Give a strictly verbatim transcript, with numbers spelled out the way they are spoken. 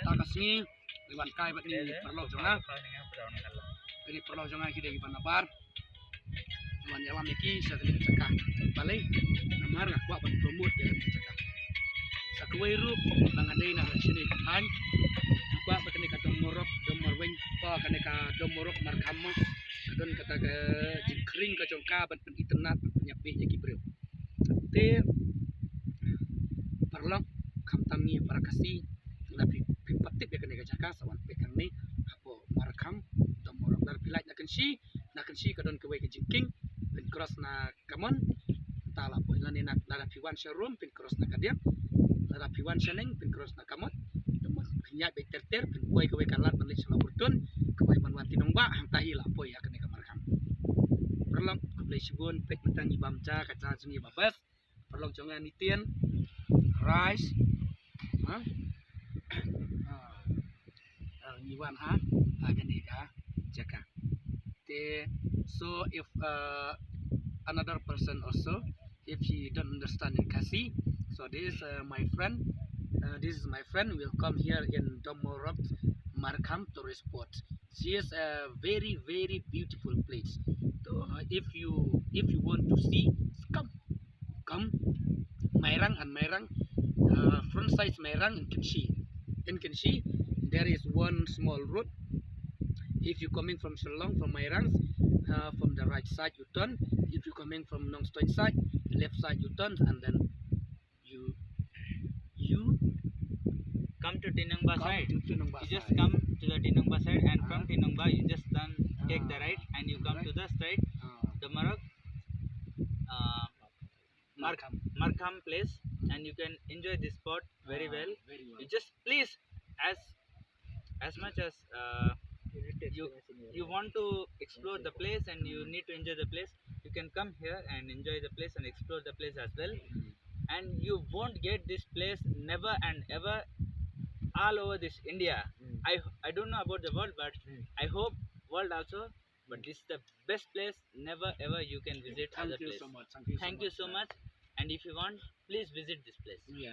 Ta ka sngi ngi wan kai bad kine ki paralok jong nga. Kine ki paralok jong nga ki dei ki ban nabar. Ngi wan ïalam ïa ki sha kane ka jaka. Balei? Namar nga kwah ban promote ïa kane ka jaka. Sa kawei ruh ba nga dei na ka shnong Kynthaiñ, nga kwah ba kane ka Dom Morok, Dom Marweiñ, ba kane ka Dom Morok Markham ma ka don kata ka jingkhring ka jong ka ban pyn-itynnad, ban pynïap ïa ki briew. Te paralok, khamtam ngi para Khasi, lada phi, phi pat tip ïa kane ka jaka, sa wan peit hangne hapoh Markham Dom Morok. Lada phi lait na Kynshi, na Kynshi ka don kawei ka jingkieng, phin cross na Kamon, ta la poi. Lane na, lada phi wan sha Rum, phin cross na Kadiak, lada phi wan sha Neng, phin cross na Kamon. Te mo phin ïaid beit ter ter, phin poi kawei ka lad ban leit sha Lawpyrtun, kawei ban wan Tinongbah, hangta hi la poi ha kane ka Markham. Paralok, khublei shibun, peit mynta ngi bam ja, ka ja jong ngi ba best. Paralok jong nga, Nitien, Rice, ha? Ah, ah, ngi wan ha, ha kane ka jaka. Te, so if, uh, another person also, if he don't understand in Khasi, so this is, uh, my friend, uh, this is my friend will come here in Dom Morok Markham tourist spot. She is a very, very beautiful place. So, uh, if you, if you want to see, come, come Mairang and Mairang, uh, front side Mairang in Kynshi. In Kynshi, there is one small road. If you coming from Shillong, from Mairang, uh, from the right side you turn. If you coming from Nongstoiñ side, left side you turn, and then you, you come to Tinongbah come side. To Tinongbah You just side. Come to the Tinongbah side, and from Ah. Tinongbah you just turn, take the Ah. right, and you come Right. to the straight, Ah. the Marok, uh, Mark-, Markham. Markham place, and you can enjoy this spot very Ah, well. Very well. You just please, as, as much as, uh, you, you want to explore the place and you need to enjoy the place, you can come here and enjoy the place and explore the place as well. Mm. And you won't get this place never and ever all over this India. Mm. I, I don't know about the world, but Mm. I hope world also. But this is the best place. Never ever you can visit other place. Thank you so much. Thank you so much. And if you want, please visit this place. Yeah.